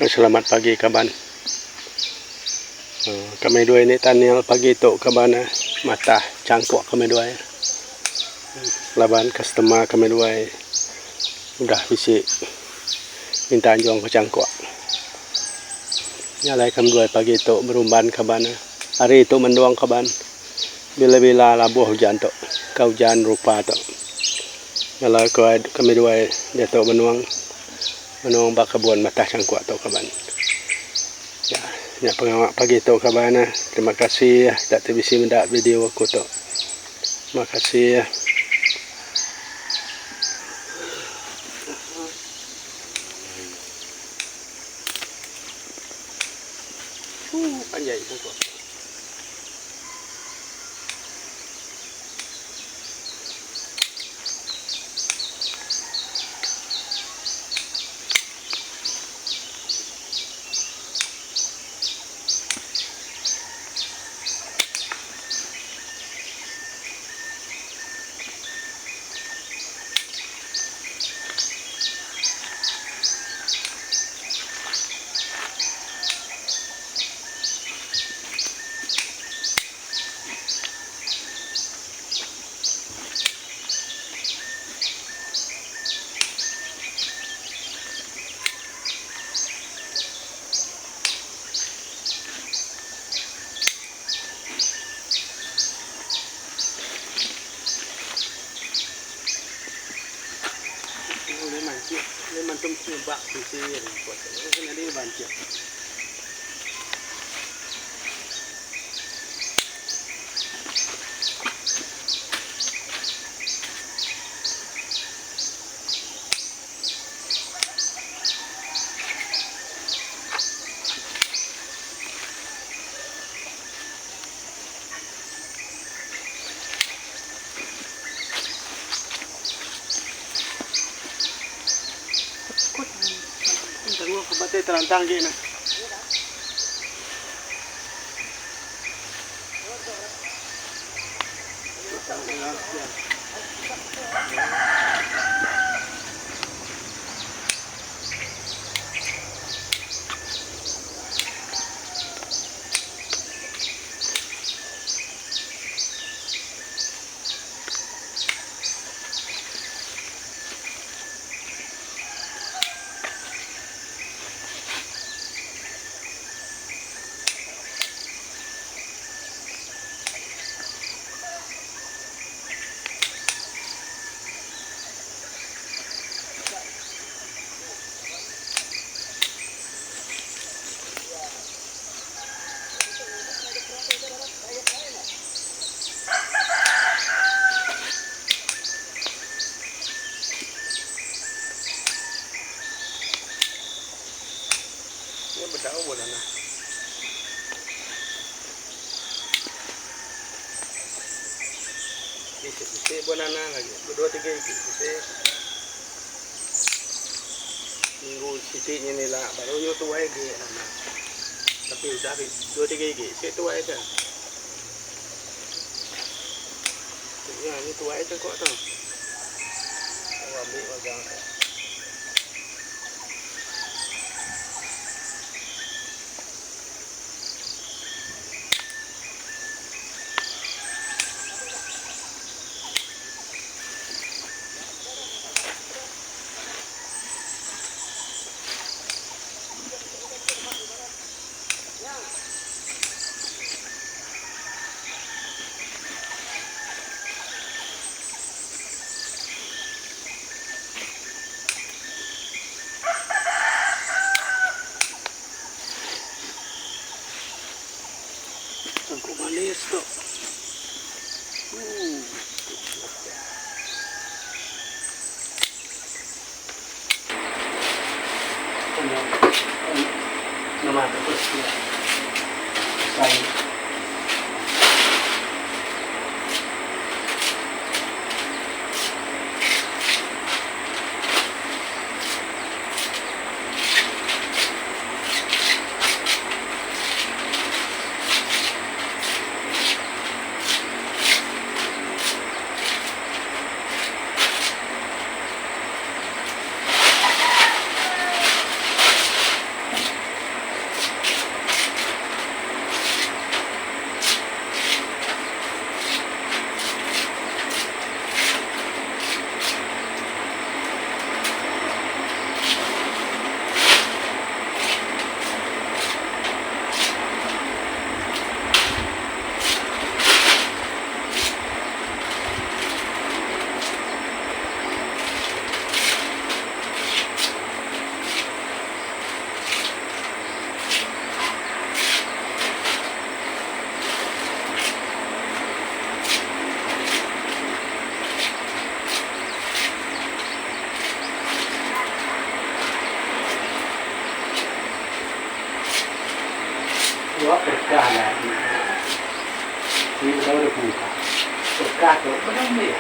Selamat pagi kaban. Kami duai ni Tanil pagi tu kaban eh matah changkuk kami duai laban customer kami duai udah bisi minta anjung ke changkuk. Nya alai kami duai pagi tu berumban kaban eh. Hari tu mendung kaban bila bila labuh ujan tu ka ujan rupa tu. Nya alai kami duai diatu benung. Menung ba kebun matah changkuk tu kaban. Ya, nya pengawa pagi tu kaban. Terima kasih kita ti bisi meda video aku tu. Terima kasih. Panjai changkuk. Terantang agi nah. Nya bedau bah tanah. Bisi bisi buah nana lagi bedua tiga igi bisi. Minggu siti nyin ila baru nyu tuai agi nana. Tapi udah dua tiga igi sik tuai ka. Nya nyu tuai ka ko tu. Ambi magang tu. Tangkup manis tu. Ooh. Nama tu Besai. Dua perkah lagi. Ti bedau dep buka. Perkah tu bedau meh.